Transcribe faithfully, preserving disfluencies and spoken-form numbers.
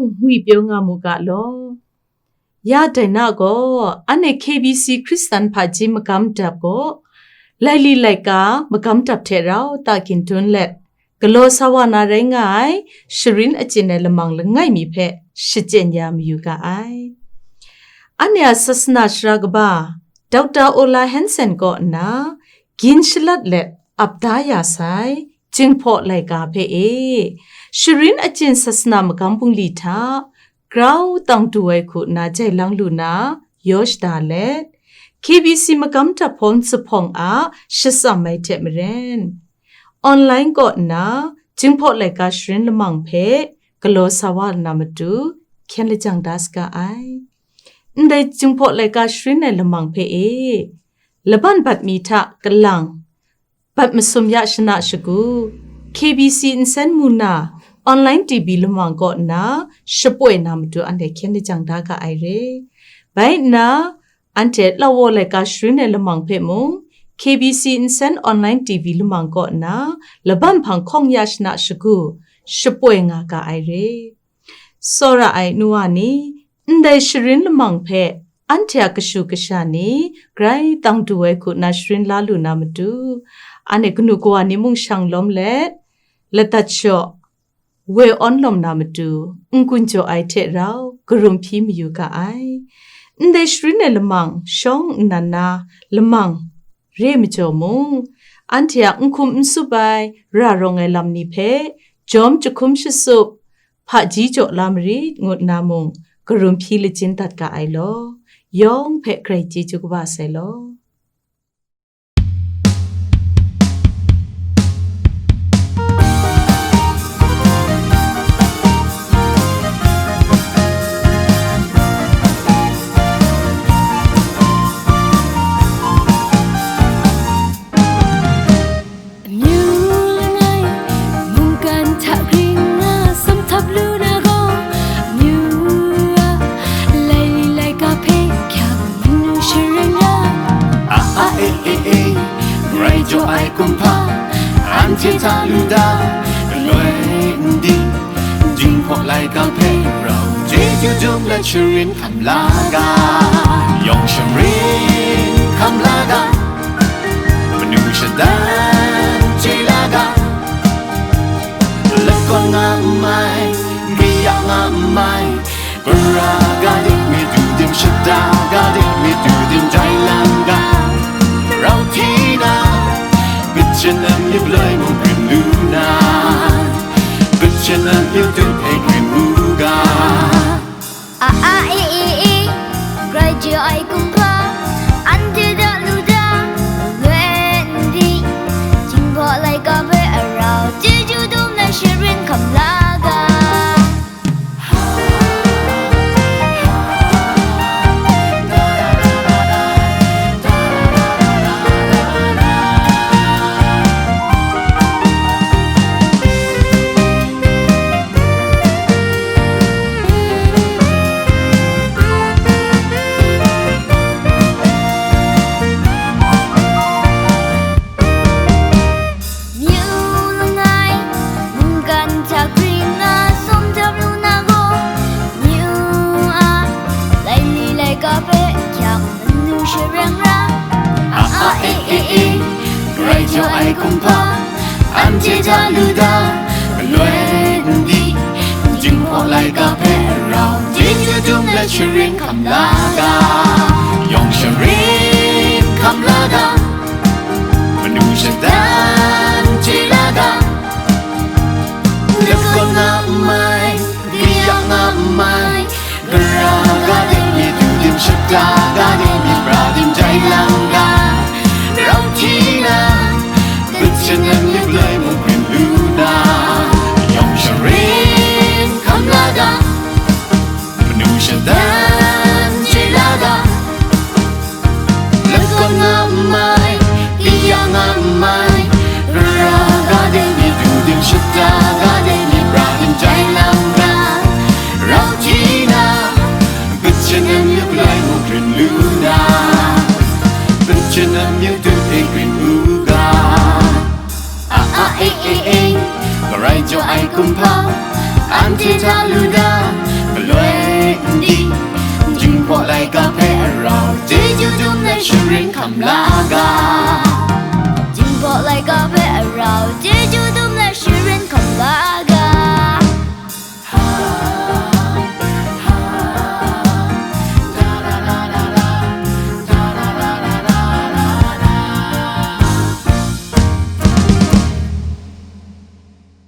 ngwi pyaw nga mu ga law. Ya dai na gaw, anhte K B C Hkristan hpaji magam dap gaw, laili laika magam dap hte rau ta gindun let, galaw sa wa na rai nga ai, sharin achyin ai lamang langai mi hpe shachyen ya mayu ga ai. Anhte a sasana sara kaba, Doctor Ola Hansen kaw nna, gin shalat let ap da ya sai, Jinghpaw laika hpe e, sharin achyin sasana magam bungli hta, grau tang du ai hku nna jai lang lu na, yaw shada let, K B C magam dap hpawng zuphpawng a shatsam ai hte maren, online kaw nna Jinghpaw laika sharin lamang hpe galaw sa wa na matu hkyen lajang da saga ai. Ndai Jinghpaw laika sharin ai lamang hpe e, laban bat mi hta kalang, bat masum ya shana shagu, K B C nsen mu na, online T V lamang kaw nna shapoi na matu anhte hkyen lajang da ga ai re. Bai nna, anhte Lawa laika sharin ai lamang hpe mung, K B C nsen online T V lamang kaw nna laban hpang hkawng ya shana shagu, shapoi nga ga ai re. Tsawra ai nu wa ni, ndai sharin lamang hpe anhte a kashu kasha ni grai tang du ai hku nna sharin la lu na matu, anhte kanu kawa ni mung shang lawm let, ladat shaw, woi awn lawm na matu, n-gun jaw ai hte rau, karum hpyi mayu ga ai. Ndai sharin ai lamang shawng nnan na lamang re majaw mung, anhte a n hkum n sup ai, ra rawng ai lam ni hpe, jawm jahkum shasup, hpaji jaw la marit ngut nna mung, karum hpyi lachin dat ga ai law, yawng hpe grai chyeju kaba sai law. Amyu langai, mungkan hta gring na, sum htap lu na gaw, amyu a laili laika hpe hkyak manu sharin ra. A a e e e, grai jaw ai kumhpa, anhte hta lu da, galoi n di, Jinghpaw laika hpe rau chyeju dum let sharin hkam la ga, yawng sharin hkam la ga, manu shadan chye la ga, lakawn nga mai, kaya nga mai, gara ga de mi du dim, shada ga de mi du dim, jai lang ga, rau hti na, kachyen na myit loi mung grin lu na, kachyen na myit dum e grin u ga. A a e e e, grai jaw ai kumhpa, anhte hta lu da, wen di, Jinghpaw laika hpe rau chyeju dum let sharin hkam la ga. Myu langai, mungkan hta gring na, sum htap lu na gaw, myu a laili laika hpe hkyak manu sharin ra. A a e e e, grai jaw ai kumhpa, anhte hta lu da, galoi n di, Jinghpaw laika hpe rau chyeju dum let sharin hkam la ga, yawng sharin hkam la ga, manu shadan chye la ga, lakawn nga mai, kaya nga mai, gara ga de mi du dim, shada ga de mi pra dim, jai lang ga, rau hti na, kachyen na myit loi mung grin lu na, yawng sharin hkam la ga, manu shadan chye la ga, lakawn nga mai, kaya nga mai, gara ga de mi du dim, shada ga de mi pra dim, jai lang ga, rau hti na, kachyen na myit loi mung grin lu na, kachyen na myit dum e grin u ga. A a e e e, grai jaw ai kumhpa, anhte hta lu da, Hpaw laika hpe arau, chyeju dum ai sharin hkam la ga.